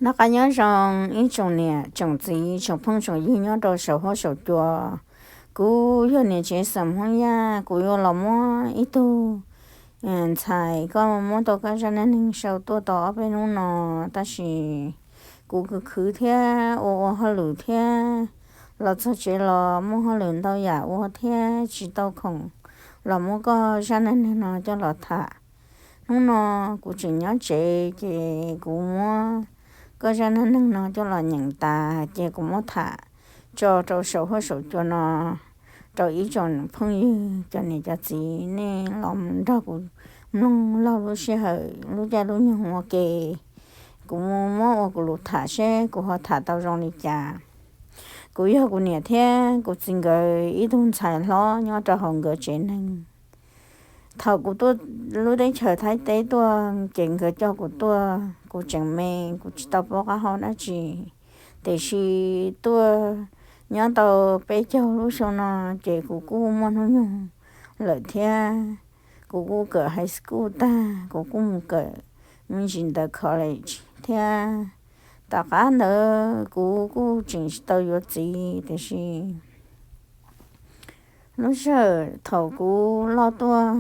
Noj qab nyob zoo ib tsoom niam tsoom txiv tsoom phooj tsoom ywg nyob rau saum huab saum cua. Kuv yog niam tsev xeem Hmoob Yaj, kuv yuav los muab ib tug ntxhais koj muab tau koj zaj neej neeg sau tuaj tau ob peb hnub no, tab sis kuv khwv khwv thiab ua ua hauj lwm thiab los txog tsev los muaj hauj lwm ntau yam ua thiab tsis tau khoom los muab koj zaj neej neeg no coj los tham. Hnub no kuv tseem nyob tsev ces kuv muab koj zaj neej neeg no coj los nyeem tas ces kuv muab tham tso rau saum huab saum cua no rau ib tsoom phooj ywg cov niam cov txiv nej los nrog kuv mloog laug lub sij hawm lub caij lub nyoog ua ke. Kuv muab ua kuv lus tham seb kuv ho tham tau zoo li cas. Kuv yog kuv niam thiab kuv txiv nkawd ib tug ntxhais hlob nyob rau hauv nkawd tsev neeg. Thaum kuv tuaj lub teb chaws Thaib teb tuaj ces nkawd coj kuv tuaj, kuv tseem me, kuv tsis tau paub qab hau dab tsi. Tiam sis tuaj nyob tau peb caug lub xyoo no ces kuv kuj muaj hnub nyoog lawm thiab. Kuv kuj kawm high school tag, kuv kuj mus kawm me ntsis ntawm college thiab. Tom qab ntawd kuv kuj tseem tsis tau yuav txiv, tiam sis lub sij hawm thaum kuv loj tuaj,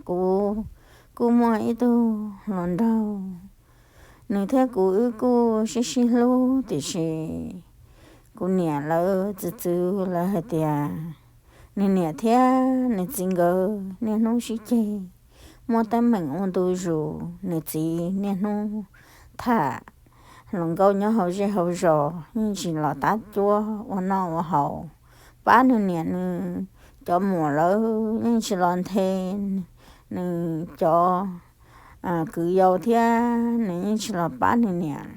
kuv kuj muaj ib tug hluas nraug, nws thiab kuv wb kuj sib sib hlub, tiam sis kuv niam lawv txwv txwv lawv hais tias nws niam thiab nws txiv nkawd niaj hnub sib ceg, muaj teeb meem ua ntu zus, nws txiv niaj hnub tham hluas nkauj nyob hauv zej hauv zos, yeej tsis los tab cuab ua noj ua haus pab nws niam. Nws cov muam lawv yeej tsis los nthe nws cov kwv yau thiab nws yeej tsis los pab nws niam.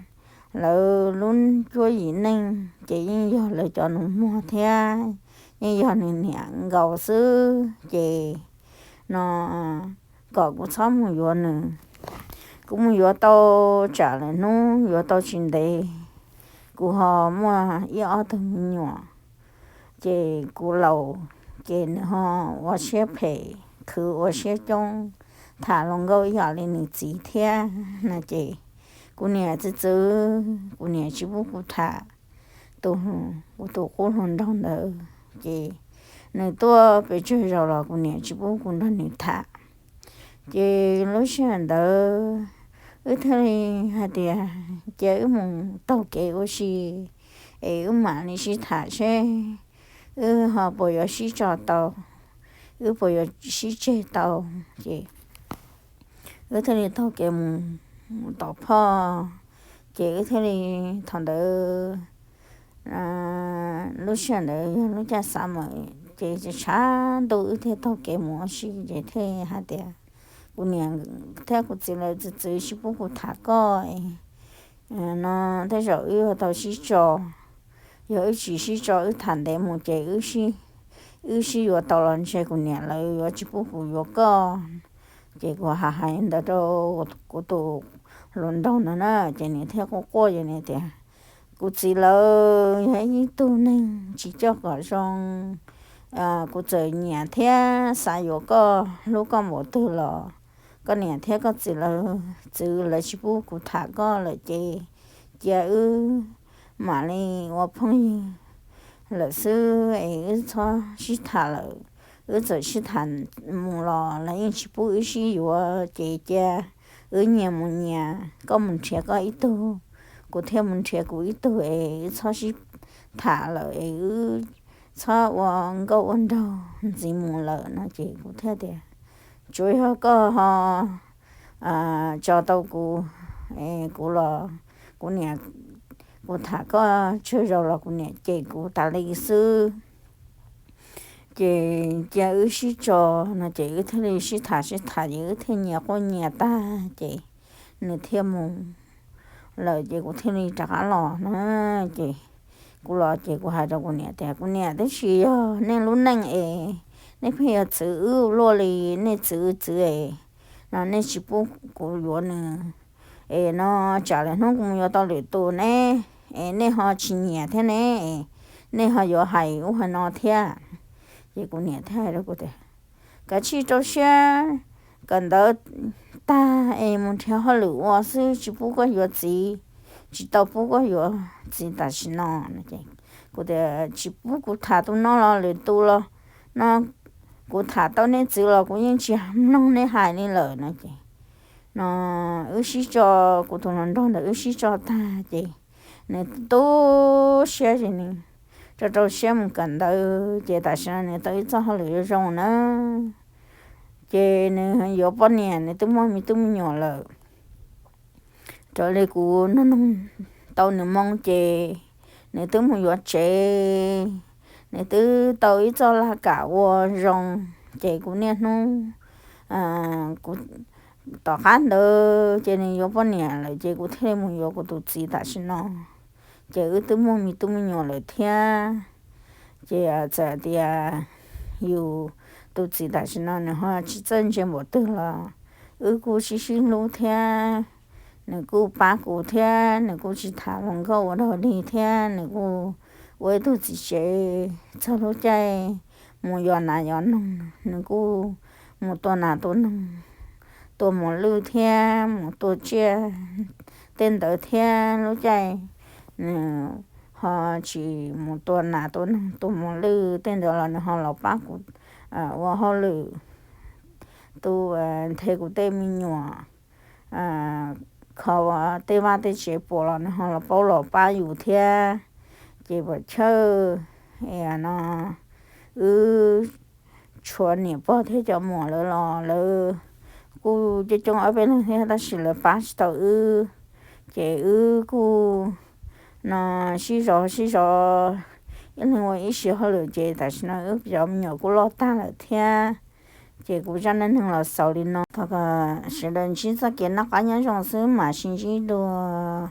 Lawv lub cuab yim neej ces yeej yog lawv cov nus muag thiab yeej yog nws niam nkaus xwb ces no kom kuv txhob mus yuav nws. Kuv mus yuav tau tsam lawm hnub yuav tau tsis ntev, kuv ho muaj ib ob tug me nyuam, ces kuv laus, ces nws ho ua siab phem, khwv ua siab coob, tham hluas nkauj ib yam li nws txiv thiab no ces kuv niam txwv txwv, kuv niam tsis pub kuv tham tus, kuv tus qub hluas nraug ntawd ces nws tuaj pes tsawg zaus los kuv niam tsis pub kuv nrog nws tham. Ces lub sij hawm ntawd wb thiaj li hais tias cia wb mus taug kev ua si es wb mam li sib tham seb wb ho puas yuav sib tso tau, wb puas yuav sib tseg tau. Ces wb thiaj li taug kev mus tom phoj, ces wb thiaj li, thaum ntawd lub sij hawm ntawd yog lub caij xav mas ces tshav ntuj wb thiaj taug kev mus ua si ces thiaj hais tias kuv niam thiab kuv txiv lawv txwv txwv tsis pub kuv tham koj no, tej zaum wb yuav tau sib tso. Yog wb tsis sib tso wb tham ntev mus ces wb sib yuav tau los ntshe kuv niam lawv yuav tsis pub kuv yuav koj. Ces kuv hais hais ntawd rau kuv tus hluas nraug ntawd na ces nws thiaj quaj quaj ces nws tias kuv txiv lawv yog ib tug neeg tsis coj kom zoo. Kuv txawm nyiam thiab xav yuav koj, hlub koj npaum twg los koj niam thiab koj txiv lawv txwv lawv tsis pub kuv tham koj lawm ces cia wb mam li ua phooj ywg lawm xwb es wb txhob sib tham lawm. Wb txawm sib tham mus los lawv yeej tsis pub wb sib yuav ces cia wb nyias mus nyias, koj mus nrhiav koj ib tug, kuv thiaj mus nrhiav kuv ib tug es wb txhob sib tham lawm es wb txhob ua nkauj ua nraug ntxiv mus lawm no ces kuv thiaj tias tsuav yog koj ho tso tau kuv, kuv los kuv niam, kuv tham koj tsawg zaus los kuv niam cem kuv tas li xwb. Ces cia wb sib tso no ces wb thiaj li sib tham sib tham ces wb thiaj nyias quaj nyias tag ces nws thiaj mus lawm ces kuv thiaj li rov qab los na. Ces kuv los ces kuv hais rau kuv niam tias kuv niam, tab sis yog nej lub neej es nej pheej yuav txwv wb luaj li, nej txwv txwv es no nej tsis pub kuv yuav nws es no tsam lawm hnub kuv mus yuav tau lwm tus ne es nej ho tsis nyiam thiab ne, nej ho yuav hais ub hais no thiab. Ces kuv niam thiaj hais rau kuv tias kav tsij rau siab kawm ntawv tag es mus nrhiav hauj lwm ua xwb, tsis pub koj yuav txiv, tsis tau pub koj yuav txiv tam sim no. Kuv tias tsis pub, kuv tham tus no los lwm tus los no, kuv tham tau nej txiv los kuv yeej tsis mloog nej hais li lawm no ces no wb sib tso, kuv tus hluas nraug ntawd wb sib tso tag ces nws tu siab ces nws rau rau siab mus kawm ntawv ces tam sim no nws tau ib txoj hauj lwm zoo na. Ces nws yuav poj niam, nws twb muaj me tub me nyuam lawm. Raws li kuv nug tau nws moo ces nws twb mus yuav tsev, nws twb tau ib txoj laj kam ua zoo. Ces kuv niaj hnub kuv tom qab ntawd ces nws yuav poj niam lawm ces kuv thiaj li mus yuav kuv tus txiv tam sim no. Ces wb twb muaj me tub me nyuam lawm thiab. Ces txawm tias yus tus txiv tam sim no nws ho tsis txawj ntse npaum twg los wb kuj sib sib hlub thiab. Nws kuj pab kuv thiab, nws kuj tsis tham hluas nkauj ua dog dig thiab, nws kuj ua ib tug txiv tsev txog lub caij mus yos nas yos noog, nws kuj mus tua nas tua noog, tua mos lwj thiab mus tua tsiaj tej ntawd thiab. Lub caij nws ho tsis mus tua nas tua noog tua mos lwj tej ntawd los nws ho los pab kuv ua hauj lwm, tu nthe kuv tej me nyuam, kho tej vaj tej tsev puas los nws ho los paub los pab yus thiab. Ces puas chawj no wb tshuav niam pog thiab cov muam lawv los lawv kuj coob coob ob peb leeg thiab tab sis lawv pab tsis tau wb. Ces wb kuj no sib zov sib zov ib leeg ua ib siv hauj lwm ces tam sim no wb cov me nyuam kuj loj tag lawm thiab. Ces kuv zaj neej neeg los xaus li no, thov kom sawv daws ntsib txoj kev noj qab nyob zoo xwb mam sib ntsib dua.